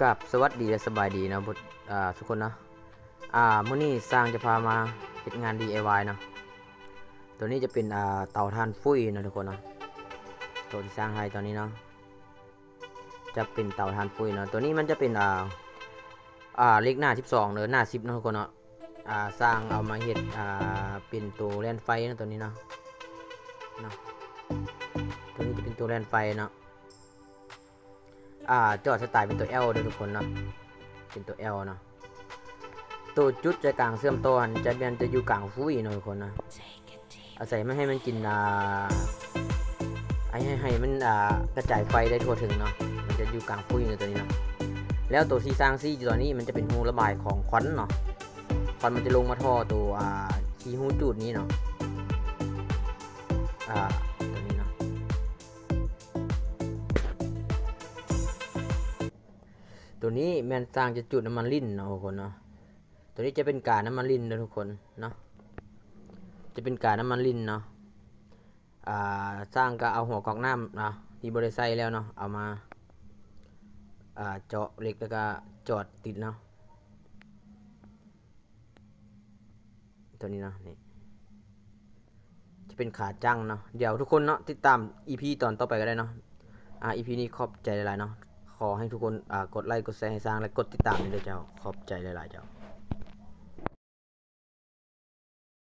ກາບສະຫວັດດີ ແລະ ສະບາຍດີເນາະ ເບິດ ອ່າ ທຸກຄົນເນາະ. ອ່າ ມື້ນີ້ຊ່າງຈະພາມາເຮັດງານ ດີໄອວາຍ ເນາະ. ໂຕນີ້ຈະເປັນ ອ່າ ເຕົາຖ່ານຟຸ້ຍເນາະ ທຸກຄົນເນາະ. ໂຕທີ່ຊ່າງໃຫ້ຕອນນີ້ເນາະ ຈະເປັນເຕົາຖ່ານຟຸ້ຍເນາະ. ໂຕນີ້ມັນຈະເປັນ ອ່າ ອ່າ ເຫຼັກໜ້າສິບສອງ ຫຼື ໜ້າສິບເນາະ ທຸກຄົນເນາະ. ອ່າ ຊ່າງເອົາມາເຮັດ ອ່າ ເປັນໂຕແລ່ນໄຟເນາະ ໂຕນີ້ເນາະ ເນາະ. ໂຕນີ້ຈະເປັນໂຕແລ່ນໄຟເນາະ. ອ່າ ຈອດສະໄຕເປັນໂຕແອວເດີທຸກຄົນເນາະ ເປັນໂຕແອວເນາະ. ໂຕຈຸດໃຈກາງເຊື່ອມຕໍ່ຫັ້ນຈະແມ່ນຈະຢູ່ກາງຟຸ້ຍເນາະທຸກຄົນເນາະ. ອາໄສມັນໃຫ້ມັນກິນ ອ່າ ໃຫ້ ໃຫ້ ໃຫ້ມັນ ອ່າ ກະຈາຍໄຟໄດ້ທົ່ວເຖິງເນາະ. ມັນຈະຢູ່ກາງຟຸ້ຍເນາະ ໂຕນີ້ເນາະ. ແລ້ວໂຕທີ່ສ້າງຊີ້ຢູ່ຕອນນີ້ມັນຈະເປັນຮູລະບາຍຂອງຄວັນເນາະ. ຄວັນມັນຈະລົງມາທໍ່ໂຕ ອ່າ ທີ່ຮູຈູດນີ້ເນາະ ອ່າ ໂຕນີ້ເນາະ. ໂຕນີ້ແມ່ນຊ່າງຈະຈູດນ້ຳມັນລິ້ນເນາະທຸກຄົນເນາະ. ໂຕນີ້ຈະເປັນການ້ຳມັນລິ້ນເດີທຸກຄົນເນາະ ຈະເປັນການ້ຳມັນລິ້ນເນາະ. ອ່າ ຊ່າງກະເອົາຫົວກອກນ້ຳເນາະ ທີ່ບໍ່ໄດ້ໃຊ້ແລ້ວເນາະ ເອົາມາ ອ່າ ເຈາະເຫຼັກ ແລ້ວກະຈອດຕິດເນາະ. ໂຕນີ້ເນາະ ນີ້ຈະເປັນຂາຈັ້ງເນາະ. ດຽວທຸກຄົນເນາະ ຕິດຕາມອີພີຕອນຕໍ່ໄປກໍໄດ້ເນາະ. ອ່າ ອີພີນີ້ຂອບໃຈຫຼາຍໆເນາະ. ຂໍໃຫ້ທຸກຄົນ ອ່າ ກົດໄລກ໌ ກົດແຊໃຫ້ຊ່າງ ແລະ ກົດຕິດຕາມເດີເຈົ້າ. ຂອບໃຈຫຼາຍໆເຈົ້າ.